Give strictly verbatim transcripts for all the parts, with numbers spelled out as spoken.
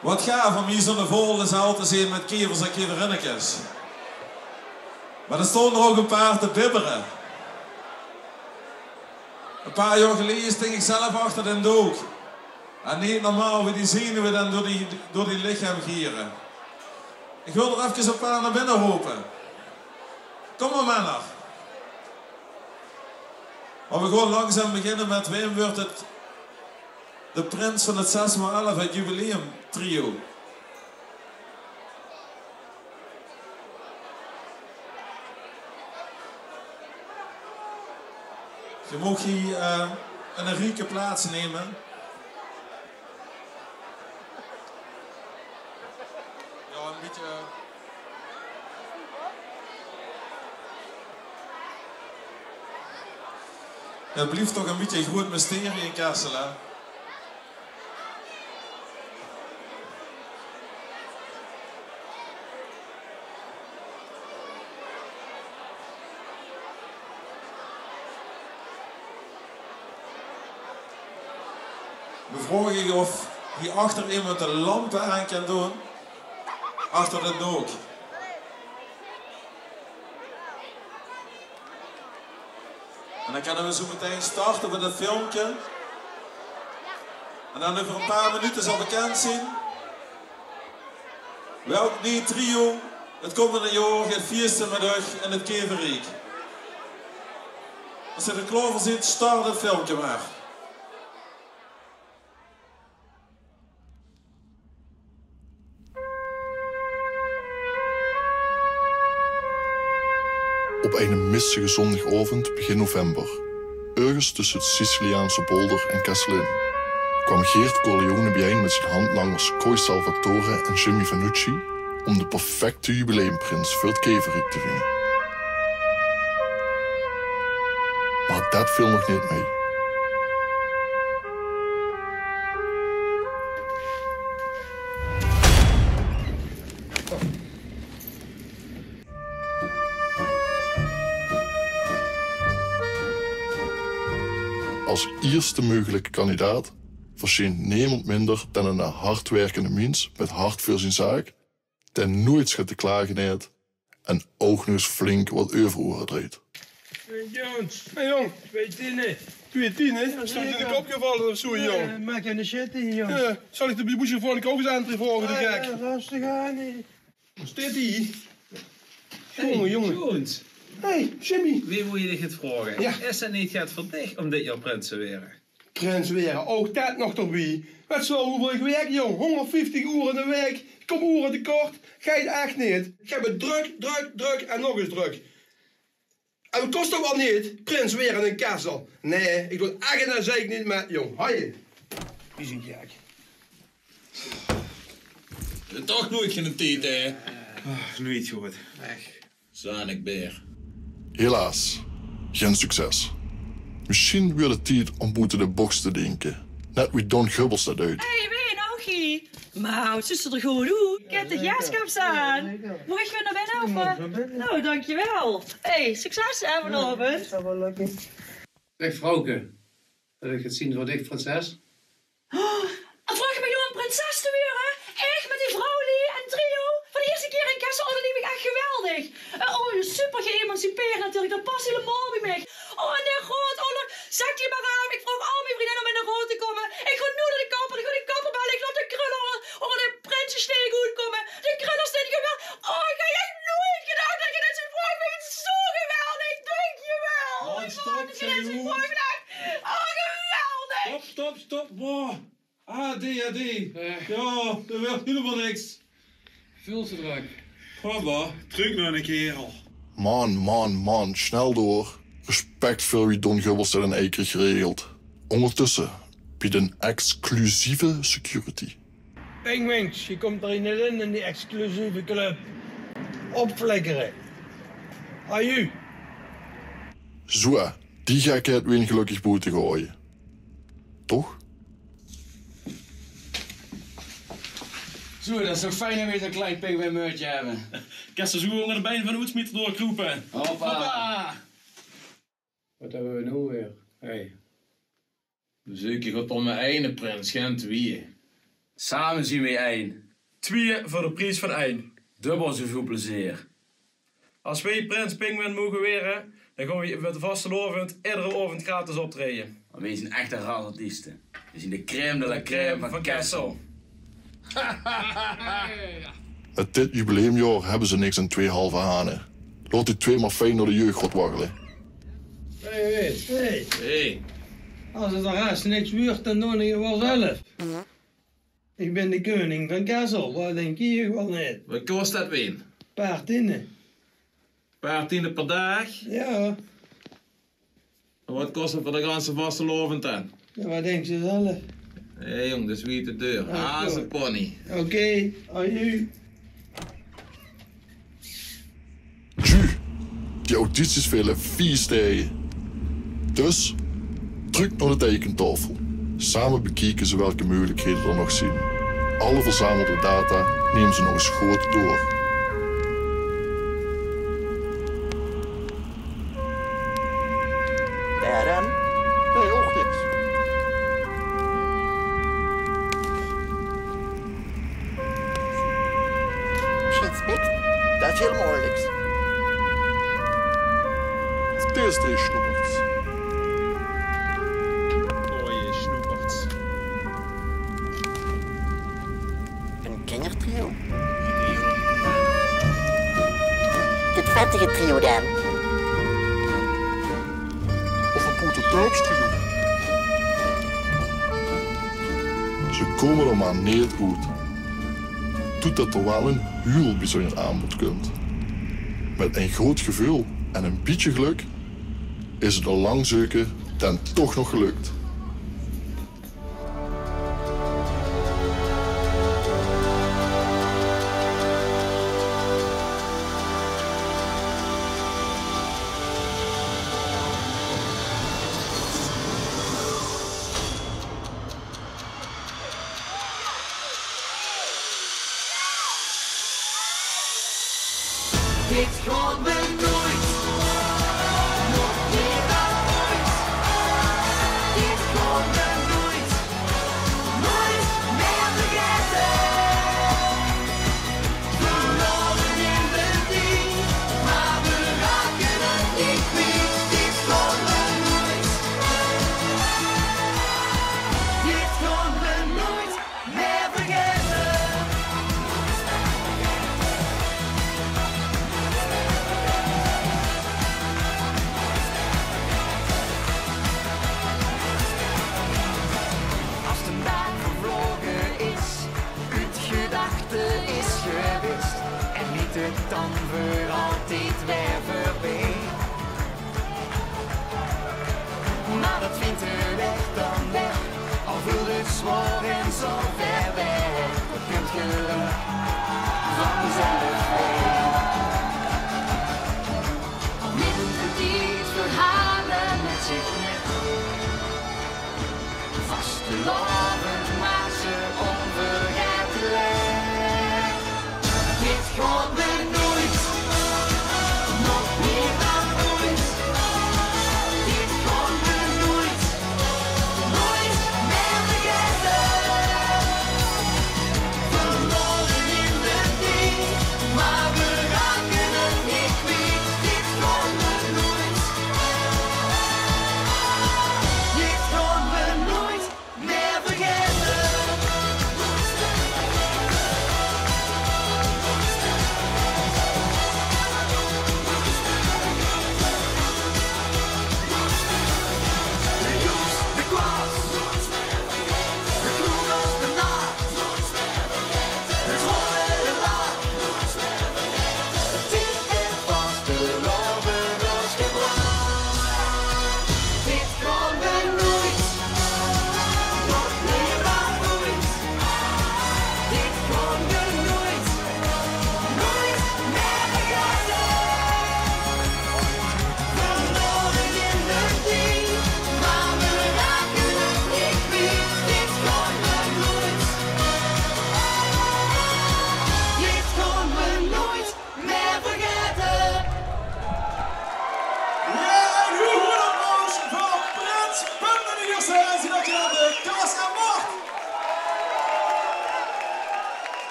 Wat gaaf óm hie zoe'n volle zaal te zeen mit kevers en keverinnekes. Mer d'r staon d'r ouch e paar te bibbere. E paar jaor geleje sting ich zelf achter den dook. En neet normaal wie die zenuwe den door die, door die lichaam giere. Ich wil d'r efkes e paar nao binne rope. Kóm mer, menner. Mer veer gaon langzaam beginne mit: wae wuuert 't, de prins van 't zes maol elf, 't jubileumtrio? Geer moogt hie, eh, in 'n rieke plaats numme. Jao, e bietje. Het blief toch e bietje e groeat mysterie in Kessel, hè? Veer vraoge of hie achter emes de lampe aan kan doon. Achter de dook. En dan kinne veer zoe metein starte mit 't filmke. En dan euver e paar minute zal bekènd zien welk nuuj trio 't kómmende jaor geit fieëste mit uch in 't Keveriek. Es geer d'r klaor veur zeet, start 't filmke mer. Op eine mistige zóndigaovend begin november, örges tösse 't Siciliaanse Bolder en Kessel in, kwaam Geert Corleone biejein mit zien handlangers Coy Salvatore en Jimmy Vanucci óm de perfecte jubileumprins veur 't Keveriek te vinge. Mer det veel nog neet mei. As ierste meugelike kandidaat versjeen nemes minder dan eine hardwerkende mins mit hart veur zien zaak, dae noeits get te klage haet en ouch nog ins flink wat euveroere drejt. Hey, Jans. Hey, jóng. Twieë tiene. Twieë tiene? Is dich in de kop gevalle of zoe, jóng? Eh, maak gein shit hie, jóng. Eh, zal ich de boesje veur de koffiecentra vraoge, de gek? Eh, rustig aan, hè. Wat steit hie? Hey, jóng. Hey, Jimmy. Wie wól ich dich get vraoge? Jao. Is 't neet get veur dich óm dit jaor prins te waere? Prins waere, ouch det nog d'rbie. Wèts se waal wieväöl ich werk, jóng? Hóngerdvieftig oere in de waek. Ich kóm oere te kort. Geit ech neet. Ich höb 't drök, drök, drök en nog ins drök. En 't kós toch waal neet, prins waere in Kessel? Nae, ich doon ech en zeik neet mit, jóng. Haje. Wie zeen ich? Toch noeits geine tied, hè? Ah, noeits good. Ech. Zanik Beer. Helaas, gein succes. Mesjien wuuert 't tied óm boete de boks te dinke. Net wie Don Gubbels det deit. Hey, wie nog hie? Mer waat zuus se d'r good oet. Ich höb de jaskap aan. Maag ich weer nao binne of, eh? Noe, dankjewel. Hey, succes, hè, vanaovend. Zeg, vrouwke, wil ich get zeen van dich, prinses? Oh, en vraog mich noe óm prinses te waere? Ech, mit die vrouwluuj en trio? Veur de ierste kier in Kessel, oh, det liek mich ech geweldig. Eh, oh, super geëmancipeerd natuurlik, det pas hielemaol bie mich. Oh, en de raod, oh, zèk die mer aan. Ich vraog al mien vriendinne óm in de raod te kómme. Ich gaon noe nao de kapper, ich gaon de kapper belle, ich laot de krölle, oh, de prinse steit good kómme. De krölle steit geweldig. Oh, ich haw ech noeit gedach det ich dit zoe vraog. Ich vinj 't zoe geweldig. Dankjewel. Oh, stop, oh, geweldig. Stop, stop, stop. Boah. A D H D. Eh. Jao, det wuuert hielemaol niks. Väöl te drök. Papa, trök nao de kaerel. Man, man, man, snel door. Respect veur wie Don Gubbels det in Eikrieg regelt. Óngertösse, bie de exclusieve security. Pinguïns, geer kómp d'r neet in, in die exclusieve club. Opflikkere. Aju. Zoe, die gekheid ween gelökkig boete gehaoje. Toch? Zoe, det is toch fijn det v'r zoe'n klein pinguïnmeurtje höbbe. Kins se zoe ónger de bein van de oetsmieter doorkroepe. Hoppa. Hoppa. Waat höbbe v'r noe weer? Hey. Bezeuk ich op óm eine prins, gein twieë. Same zien weej ein. Twieë veur de pries van ein. Dubbel zoväöl plezeer. As weej prins Pinguïn moge waere, dan gaon weej mit de vastelaovend iedere aovend gratis optraeje. Want weej zien echte rasartieste. Weej zien de crème de la crème van Kessel. Mit dit jubileumjaor höbbe ze niks aan twieë halve hane. Laot die twieë mer fijn nao de jeugdraod waggele. Hey, hey. Hey. Hey. As 't de res niks wuurt, dan doon ich 't waal zelf. Ich bin de keuning van Kessel, waat dink geer waal neet? Waat kos det, Wim? Paar tiene. Paar tiene per daag? Jao. En waat kos 't veur de ganse vastelaovend dan? Jao, waat dinks se zelf? Hé jóng, det is wiet de deur. Hazepony. Oké, aju. Tju, die auditiesfeer lèt vies taege. Dus, trök nao de teikentaofel. Same bekieke ze welke meugelikhede d'r nog zien. Alle verzamelde data numme ze nog ins good door. Bèren? Nae, ouch niks. Sjietspik? Det is hielemaol niks. Steeds drie snoeperts. Mooie snoeperts. Ein kinjertrio? Dit vettige trio dan? Of ein poetertouwstrio? Ze kómme d'r mer neet oet. Toet det d'r waal ein hiel bezunjer aanbod kump. Mit ein good geveul en ein bietje gelök is 't nao lang zeuke dan toch nog gelök. Dit gaon we nooit, nog mier dan ooit. Dit gaon we nooit, nooit mier vergaete. Verlaore in de tied, mer we rake 't neet kwiet. Dit gaon we nooit, dit gaon we nooit mier vergaete. As de daag vervloge is, oet gedachte is gewis, en liet 't dan veur altied weer veurbie. Mer det vindj de weg dan weer, al veult 't zwaor en zo wied weg. Det kump gelök vanzelf weer. Al nimp de tied verhaole mit zich mit. Vastelaovend maak ze ónvergaetelik. Dit gaon we nooit, nog mier dan ooit. Dit gaon we nooit, nooit mier vergaete. Verlaore in de tied,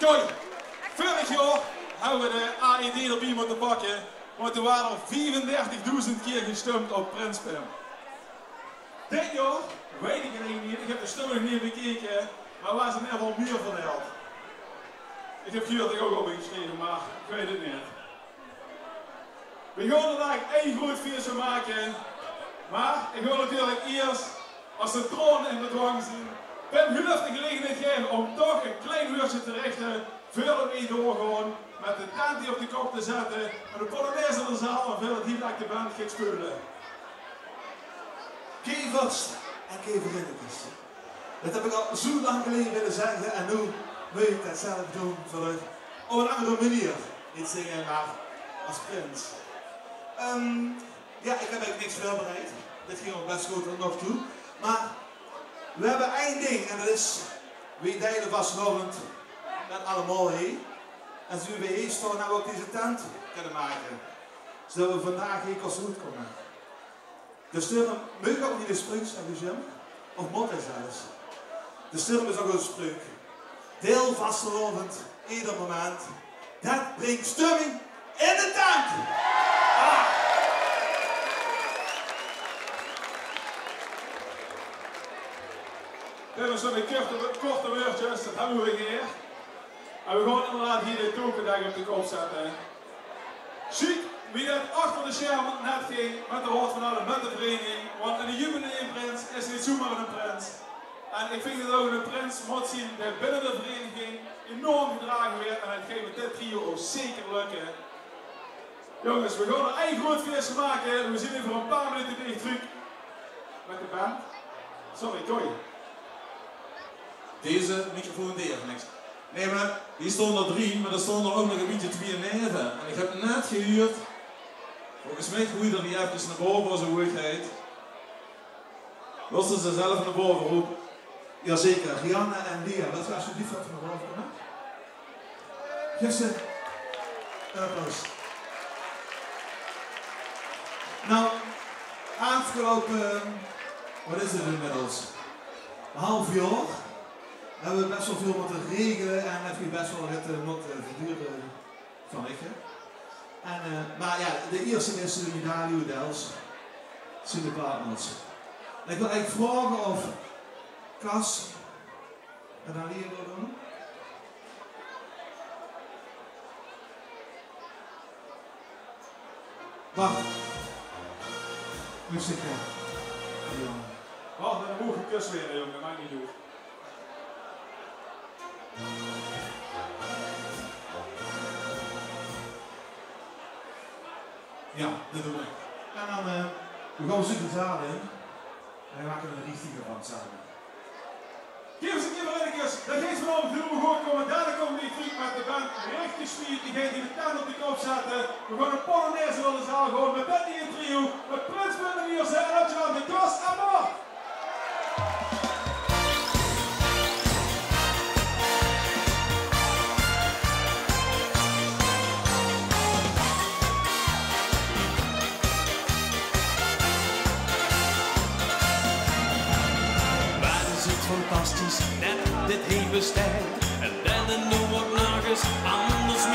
Koi, veurig jaor höbbe we de A E D d'rbie mótte pakke, want toen waor d'r viefendertigdoezend kier gestump op Prins Pim. Dit jaor weit ich eigelik neet, ich höb de stum nog neet bekeke, mer waor ze in eder geval mier verdeild. Ich höb gehuurd det ich ouch op höb gesjreve, mer ich weit 't neet. We gaon d'r dalik ein groeat fieës van make, mer ich wil natuurlik iers, es de traone in bedwang zeen, Pim Hulf de gelegenheid gaeve óm toch ein klein wäördje te richte, veurdet we doorgaon, mit de tent hie op de kop te zètte en de polonaise in de zaal en veurdet hie dalik de band geit speule. Kevers en keverinnekes. Det höb ich al zoe lang geleje wille zègke en noe mót ich det zelf doon veur uch. Op ein anger meneer. Neet zinge, mer es prins. Ehm, jao, ich höb eigelik niks veurbereid. Dit ging ouch bès good tot nog toe. Mer we höbbe ein ding en det is, we deile vastelaovend mit allemaol hie. En zoe wie we hie staon, höbbe we ouch deze tent kónne make. Zoedet we vandaag hie kónne oetkómme. Dus daorum maag ich ouch neet de spreuk zègke, Jim. Of mót ich zelfs? Dus daorum is ouch de spreuk: deil vastelaovend, eder moment. Det bringk stumming in de tent. Ah. Dit waas zoe'n korte, korte wäördjes, det höbbe we gaer. En we gaon inderdaad hie de tokendaag op de kop zètte. Sjiek wie det achter de sjerme net ging mit de Raod van Elf, mit de vereniging, want eine jubileumprins is neet zoemer eine prins. En ich vinj det ouch eine prins mót zeen dae binne de vereniging enorm gedrage wuuert en det geit mit dit trio ouch zeker lökke. Jónges, we gaon d'r ein groeat fieës van make. We zeen euver ein paar minute weer trök mit de band. Sorry, Koi. Deze microfoon deeg niks. Nae, mer hie staon d'r drie, mer d'r staon d'r ouch nog ein bietje twieë neve. En ich höb net gehuurd, volges mich goejde d'r die efkes nao bove, zoe hoeg heet. Wils se ze zelf nao bove rope? Jazeker, Rianne en Lia, wils se alsjeblieft efkes nao bove kómme? Geef ze ein applaus. Nou, aafgeloupe, waat is 't inmiddels? Ein haaf jaor höbbe we bès waal väöl mótte regele en höbbe we bès waal get, eh, mótte verdure van ich, hè. En, eh, mer jao, de ierste is de medaille, de Els, zeen de partners. En ich wil eigelik vraoge of Cas en dan Lia wil doon. Wach. Wach, dan mót ich gekós waere, jóng, det maak neet oet. Jao, det doon ich. En dan, eh, we gaon zoe de zaal in. En we make d'r ein richtige van same. Geef ós ein kier veur Rinnekes. Det geit vanaovend hielemaol good kómme. Dalik kómme we trök mit de band Richtig Speed. Die geit hie de tent op de kop zètte. We gaon ein polonaise door de zaal gaon mit det nieje trio. Mit Prins Pim, Niels en Adjudant Cas aan boord. Waat is 't fantastisch det dit hie besteit. En denne noe ouch nog ins anders